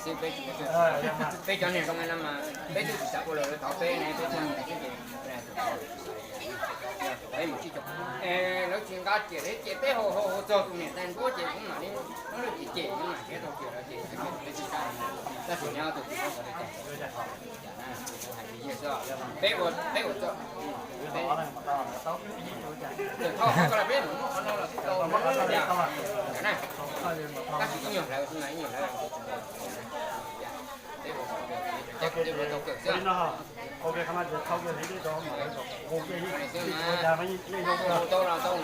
Peb cov niag zoo no mas peb twb tsis xav ua los lawv thov peb ne, peb txoj niag xwb ces peb mus tsis cov, lawv tsis nqa riam thiab ces peb hau hau txog tus niam tais ntuab ces kuv mam li muab lub riam cem, kuv mam thiab tau riam lawv ces peb tsis nqa, tab sis nyob tus tsis txhob xav li cas. Hais tias yog xwb, peb ua, peb ua txoj, peb, txawm thauj qhov ko los peb mus muab qhov no los twb tau na. Tab sis ib nyuag hlawv xwb mas ib nyuag hlawv. Peb ua, peb ua tau kawg xwb. Ua tau los tau,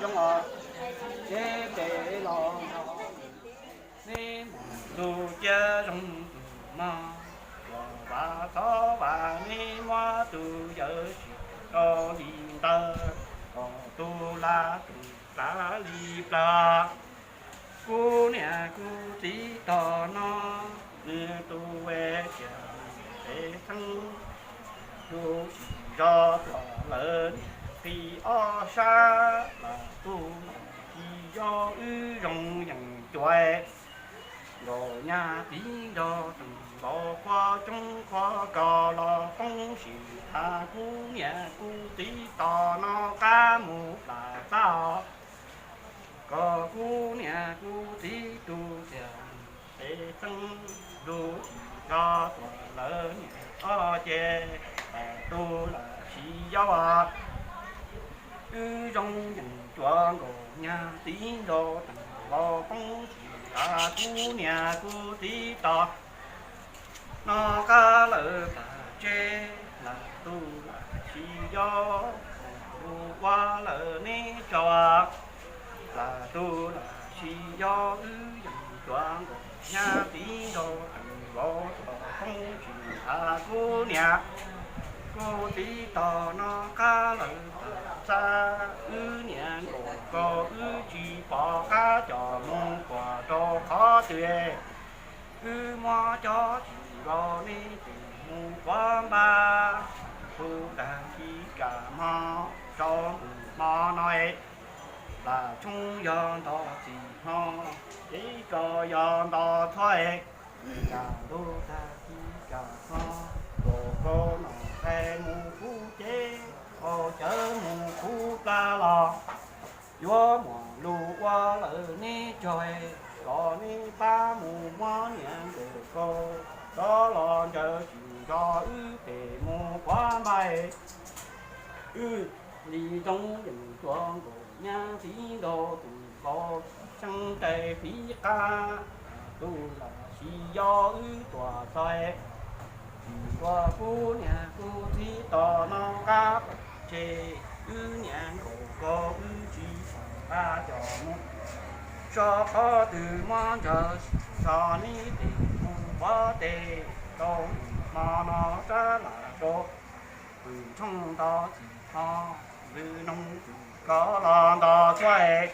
Zoo os, ces pem los neb mus lug cia zoo tus mog, uas vas txhob vas neb muab tus yawm sim rau li ntawd, kom tus lam tus xav li plawg. Kuv niam kuv txiv tog no, nws tus es tias peb txheeb lub zos tuaj lawv niam qhib ob sab, lam tus lam tsis yog wb zoo yeej cuav. Nkaus nyab txiv nrog tus nkaus qhua coob qhua kos los poob sim tag, kuv niam kuv txiv tog no qab mus plam txaj os. Kom kuv niam kuv txiv tus tiag, peb txheeb lub zos tuaj lawv niam ob ces, tus lam tsis yog wb zoo yeej cuav. Nkaus nyab txiv nrog tus nkaus poob sim tag, kuv niam kuv txiv tog no qab lawv tas tseb, lam tus lam tsis yog, lam tus ua lawm neb tso. Lam tus lam tsis yog wb yeej cuav. Nkaus nyab txiv nrog tus nkaus tuaj poob sim tag, kuv niam kuv txiv tog no qab lawv tas xab. Wb niam nkaus ko wb tsis pom qab coj mus kuam rau qhov twg. Wb muab cov tsis nkaus neb tes mus quav npab, tus tag kis kam hmo rau mus hmo no es, lam tshoob yog nto txij hmo, kev tso yog nto txhua es, kam ntug tag kis kam hmo, nkaus ko no qe mus kuv cev, hau cawv mus kuv plab los. Yuav muaj lus ua lawm neb tso, kom neb pab mus muab niam nkaus ko rov los ntsawg tsis nrog wb pem mus quav npab. Wb li roob yeej cuav, nkaus nyab txiv nrog tus nkaus seeb tais fiv qab, tus los sis yog wb tuaj txog, tsis nrog kuv niam kuv txiv tog no qab tseg. Wb niam nkaus ko wb tsis pom qab coj mus, tso qhov twg muab ntsawg tso neb tes mus quav tes, rau hmo no sab lam rau, pw tshooj nto txij hmo, lwm noog txij kos los nto txhua es,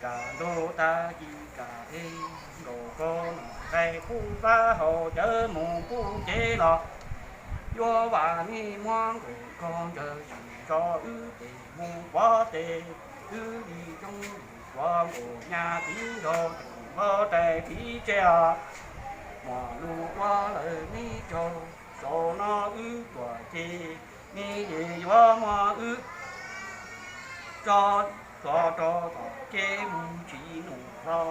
kam ntug tag kis kam es, nkaus ko no qe kuv pab hau cawv mus kuv cev los. Yuav vam neb muab nkaus ko ntsawg tsis nrog wb tes mus quav tes, wb li roob li cuav, nkaus nyab txiv nrog tus npawg tais fiv tseg os. Muaj lus ua lawm neb tso, zaum no wb tuaj ces, neb yeej yuav muab wb tso, tso rau tom kev mus tsis num hlo.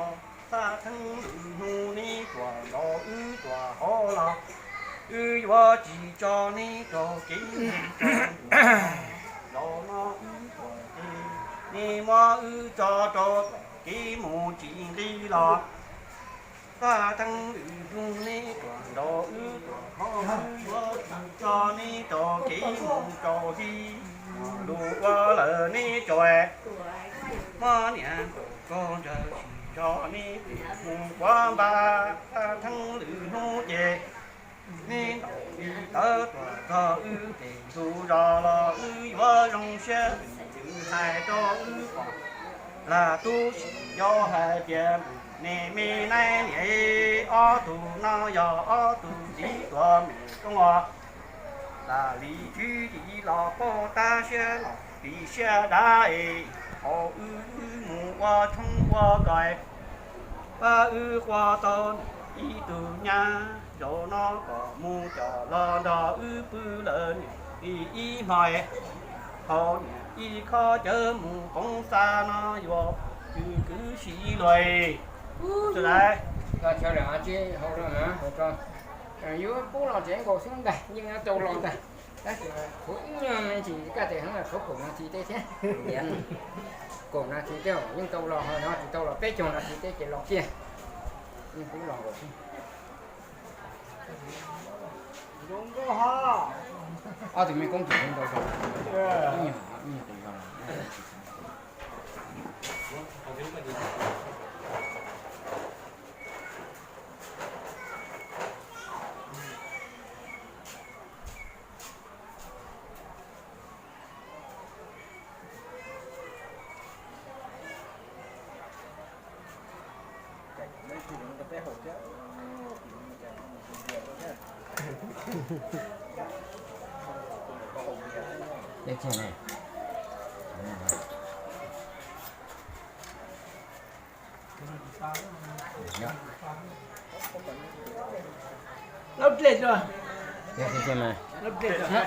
Xav theeb lwm hnub neb tuaj nkaus wb tuaj hauv los, wb yuav tsis tso neb rau kev mus tsis num hlo. Zaum no wb tuaj ces, neb muab wb tso rau tom kev mus tsis nqis los. Thaj theeb lwm hnub neb tuaj nrog wb tuaj hauv wb yuav tso neb rau kev mus rau txij, lus ua lawm neb tso muab niam ntaus koj ntsawg tsis tso neb mus quav npab. Thaj theeb lwm hnub ces neb ntaus li tawv tuaj txog wb pem ntug zos los wb yuav zoo siab hais rau wb pom. Lam tub sim yov hais tias mus nej me nab niam, ob tug no yog ob tug txiv tuam me koob os. Lam li tswv yim los pauj tab siab los ris siab dav es, hauv wb mus ua tshoob ua kos, pab wb quaj tau ib tug nyab, zaum no kom mus coj los nrog wb pw lawm niam ib hmo, hauv niam ib khob cawv mus qoov xa no yuav kwv kwv si luag. Chaw lawm tsis hau los na, yuav pub los tsev nkaus xwb ntag, yeej yuav tau los ntag. Tab sis khuv ib nyuag me ntsis kaj tes heev, khuv kaum nas this teb thiab. Kaum nas this teb yeej tau los, ho yog tsis tau los peb caug nas this teb ces los kiag. Yeej pub los nkaus xwb. Ob tug me koob tseem ntau zog, ib nyuag ib nyuag tus zog.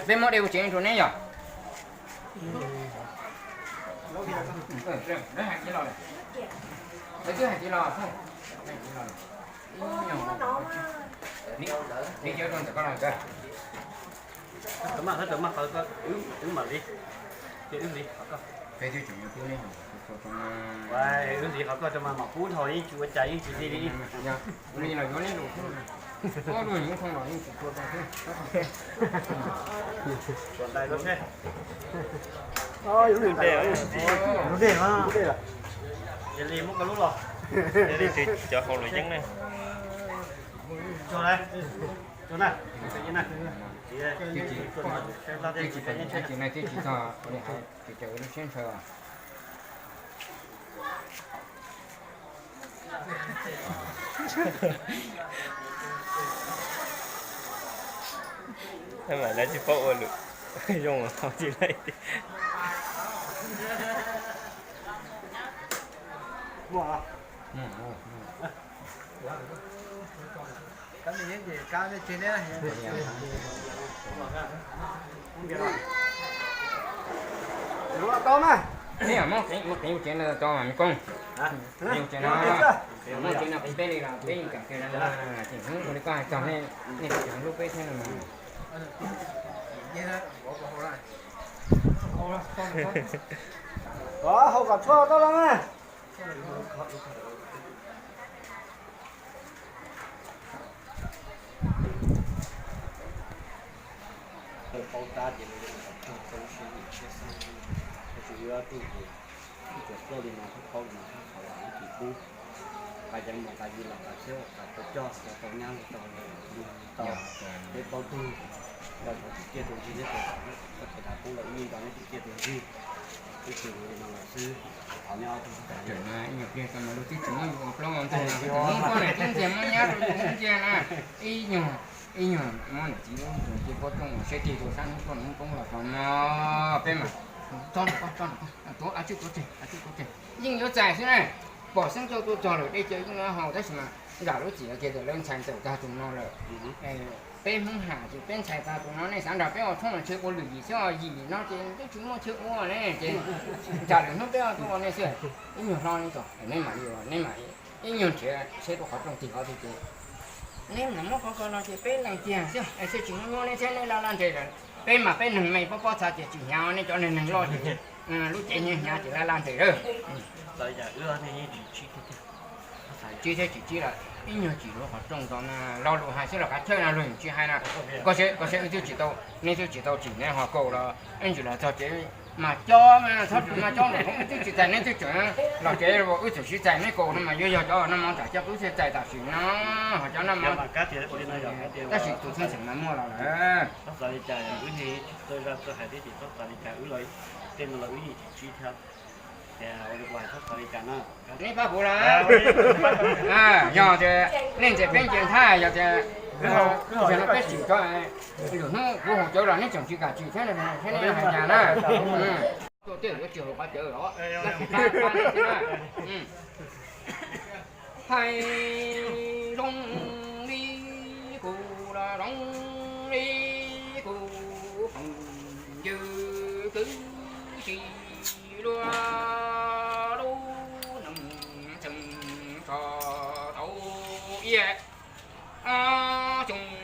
Peb muab dej ua tsev rau neb yom. Lawv twb hais tias los, lawv twb hais tias los, hais tias los. Ib nyuag, ib nyuag rau ntawm koj los ntawd. Tawm maj, tawm maj qhov ko, wb mam li, ces wb li qhov ko. Peb twb tseem yuav pub neb, wb li qhov ko rau mas mam pub dhau, yeej tsis ua cas, yeej tsis li li. Li los yuav neb lus xwb, ob lub yeej thoob los yeej tsis tua tau xwb. Suav ntais ko seb. Lub dej, lub dej. Ces li muab koj lub los. Ces li cov hauv luam yeeb ne. Tso na, tso na, tso na. Twb tsis txog, twb tsis txog, twb tsis txog lub siab ntshaw. Mas lawv tsis paub ua lus zoo tsis laij tias. Muab qeeb ua tsev no tau me koob, muab tsev no qeeb peb li los peb yeej kam kiag li, ces hnub ua li koj hais txog nej, nej tseem hlub peb thiab no mas. Hau kom tshuaj tau los na. Paub tab ces lawv yuav kom txog tau siab siab xav, tab sis wb ob tug ces ib txwm tuaj li no, paub li no, qhov los ib tsis pub. Qas yeev mas qas yig los qas txhiab qas tau coj tau nyab tau tau peb plaub tug, nrog cov tsis ciaj tau ntsig nyob rau tom koj tes tas pub lawm ib nrog neb tsis ciaj tau ntsig. Ib txwm li no lawm xwb, thov neb ob tug. Ib nyuag pliag tau mas lub twb tsis muab yus ua plaub ua ntug no, muab poj niam tub ntxiag muab nyab rau yus ntxiag na. Ib nyuag, ib nyuag muab niam txiv lub ntxiag pob rooj sab tig rau sab hnub tuaj hnub poob los tso no. Peb mas tso nram koj, tso nram koj, tuav a tswj tuav tseg, a tswj tuav tseg yeej yuav txais xwb na. Pom xeeb txoj tuaj txog lawm dej cawv yeej yuav haus tab sis mas nram lub txim kiag tias lawv ntxhais ntxawm tag tus no lawm. Peb Hmoob Ham ces peb ntxhais tag tus no, nej xav nrog peb ua tshoob los chaw ua lwm yim xwb, yim no ces twb tsis muaj chaw ua ne ces nrog lwm hnub peb ua tuaj ua nej xwb. Ib nyuag hlob neb txom, neb mam li, neb mam ib nyuag nrhiav seb tuaj qhov rooj tig qhov twg ces neb mam muab qhov ko no ces peb lees tiag xwb, es tsis muaj nyuaj nej thiab nej laj laj nres lawm. Peb mas peb neeg me pob pob txha ces tsis hnyav, nej cov neeg neeg loj ces lub cev hnyav hnyav ces laj laj nres lawm. Tsib thiab tsis tsib lawm, ib nyuag tsis luag qhov rooj ntawd na, lo lus hais xwb los kav chawj no luag yeej tsis hais na. Koj saib, koj saib wb twb tsis tau, neb twb tsis tau tsim neb ho kaus los ib ntsis los txog tsev mas cob mas txhob mas cob nraum zoov, wb twb tsis txais neb twb tseem los tsev, wb txawm sib txais neb kaus no mas yuav yog cov noj mov tsam coj wb thiaj txais tam sim no ho cov noj mov. Tab sis tus txheej xeem mas muaj los lawm. Txhob xav li cas, wb niag tsis txawj zaj txawj hais thiab ces txhob xav li cas, wb los tej no los wb yeej tsis tsib thiab. Neb pab kuv lawm. Yog tias nej ntxias peb nce nthab, yog tias no peb tsim tso, lwm hnub kuv hu cawv los neb tseem tsis kam tsim thiab, thiab neb hais cas na. Tuaj tej yuav tsis haus qhov cawv los hais zoo li kuv los zoo li kuv phooj ywg kwv tij luag lub neej tseem tso tau iab xyoo